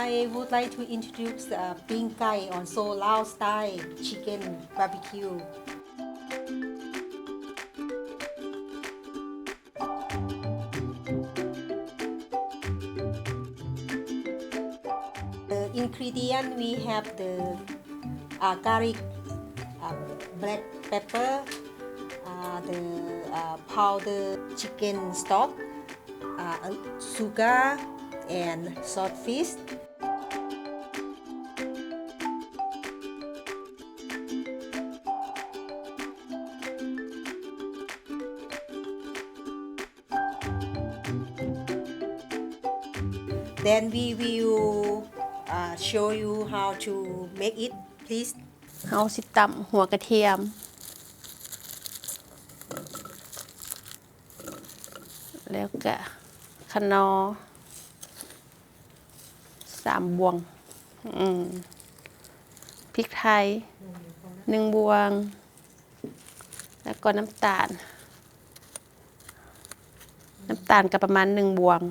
I would like to introduce, uh, ປີ້ງໄກ່ on Seoul Lao style chicken barbecue. The ingredient, we have the, uh, garlic, uh, black pepper, uh, the, uh, powder chicken stock, uh, sugar and saltfish. Then we will, uh, show you how to make it, please. ເຮົາຊິຕຳຫົວກະທຽມ ແລ້ວກະຂະໜໍ່ ສາມບ່ວງ ອືມ ພິກໄທ ໜຶ່ງບ່ວງ ແລ້ວກໍນ້ຳຕານ ນ້ຳຕານກໍປະມານໜຶ່ງບ່ວງ.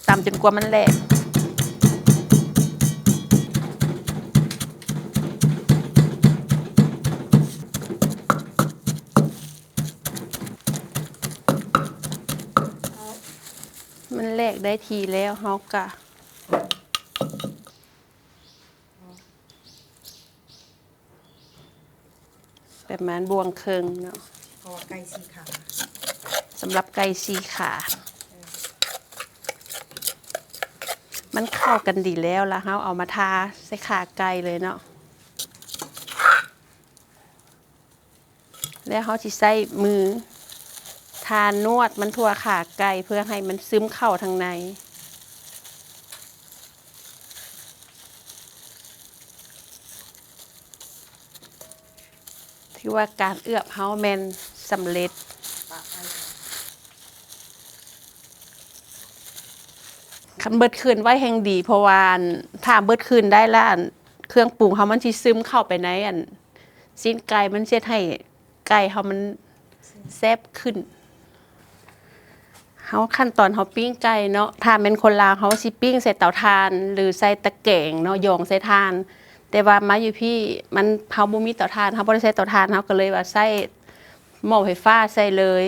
ຕຳຈົນກວ່າມັນແຫຼກ. ມັນແຫຼກໄດ້ທີ່ແລ້ວ ເຮົາກະ ປະມານບ່ວງເຄິ່ງເນາະ ເພາະວ່າໄກ່ສີ່ຂາ ສຳລັບໄກ່ສີ່ຂາ ເອີ ມັນເຂົ້າກັນດີແລ້ວ ລະເຮົາເອົາມາທາໃສ່ຂາໄກ່ເລີຍເນາະ ແລ້ວເຮົາຊິໃຊ້ມືທານວດມັນທົ່ວຂາໄກ່ ເພື່ອໃຫ້ມັນຊຶມເຂົ້າທາງໃນ. ຖືວ່າການເອືອບເຮົາແມ່ນສຳເລັດ. ຄັນເບິດຄືນໄວ້ແຮ່ງດີ ເພາະວ່າ ອັນ ຖ້າເບິດຄືນໄດ້ລະ ອັນ ເຄື່ອງປຸງເຮົາມັນຊິຊຶມເຂົ້າໄປໃນ ອັນ ຊີ້ນໄກ່ ມັນຊິເຮັດໃຫ້ໄກ່ເຮົາມັນແຊບຂຶ້ນ. ເຮົາ ຂັ້ນຕອນເຮົາປີ້ງໄກ່ເນາະ ຖ້າແມ່ນຄົນລາວເຮົາຊິປີ້ງໃສ່ເຕົາຖ່ານ ຫຼື ໃສ່ຕະແກງເນາະ ຢອງໃສ່ຖ່ານ ແຕ່ວ່າມາຢູ່ພີ້ມັນ ເຮົາບໍ່ມີເຕົາຖ່ານ ເຮົາບໍ່ໄດ້ໃຊ້ເຕົາຖ່ານ ເຮົາກໍເລີຍວ່າໃຊ້ໝໍ້ໄຟຟ້າໃສ່ເລີຍ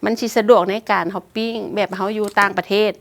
ມັນຊິສະດວກໃນການເຮົາປີ້ງ ແບບເຮົາຢູ່ຕ່າງປະເທດ.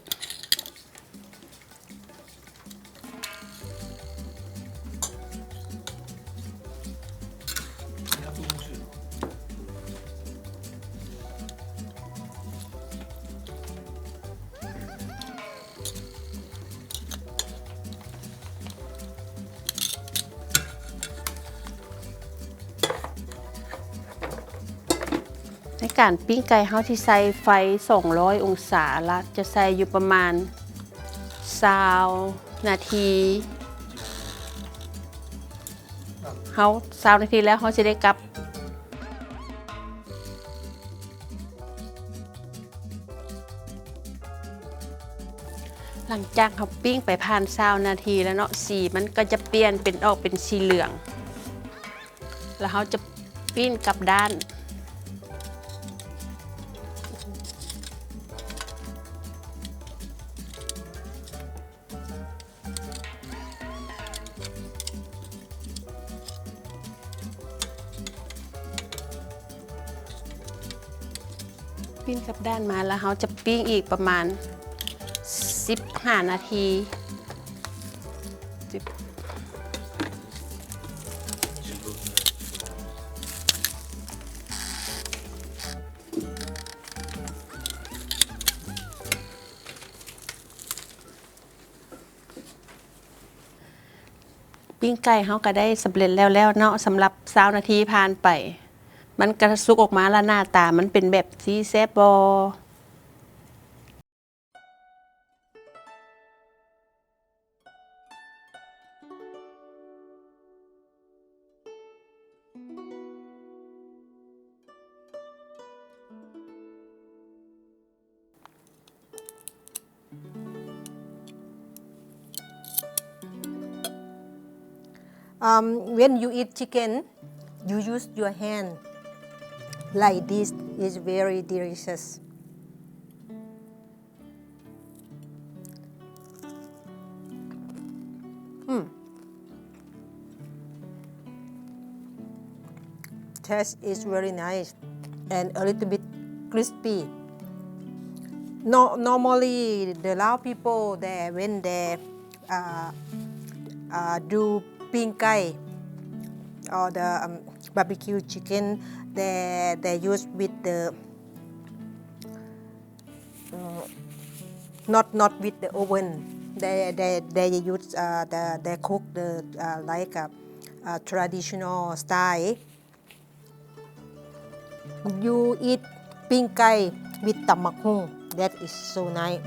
ໃນການປີ້ງໄກ່ເຮົາຊິໃສ່ໄຟສອງຮ້ອຍອົງສາ ລະຈະໃສ່ຢູ່ປະມານຊາວນາທີ ເຮົາ ຊາວນາທີແລ້ວເຮົາຊິໄດ້ກັບ. ຫຼັງຈາກເຮົາປີ້ງໄປຜ່ານຊາວນາທີແລ້ວເນາະ ສີມັນກໍຈະປ່ຽນເປັນ ອອກເປັນສີເຫຼືອງ ແລ້ວເຮົາຈະປີ້ງກັບດ້ານ. ປີ້ງກັບດ້ານມາ ແລ້ວເຮົາຈະປີ້ງອີກປະມານສິບຫ້ານາທີ. ປີ້ງໄກ່ເຮົາກໍໄດ້ສຳເລັດແລ້ວໆເນາະ ສຳລັບຊາວນາທີຜ່ານໄປ ມັນກະສຸກອອກມາລະ ໜ້າຕາມັນເປັນແບບນີ້ ແຊບບໍ່? Um, when you eat chicken, you use your hand like this. It's very delicious. Mm. Taste is very nice and a little bit crispy. No, normally the Lao people, they, when they, uh, uh, do ປີ້ງໄກ່ or the, um, barbecue chicken, they, they use with the, mm, not, not with the oven. They, they, they use, uh, the, they cook the, uh, like, uh, uh, traditional style. You eat ປີ້ງໄກ່ with ຕຳບັກຫຸ່ງ. That is so nice.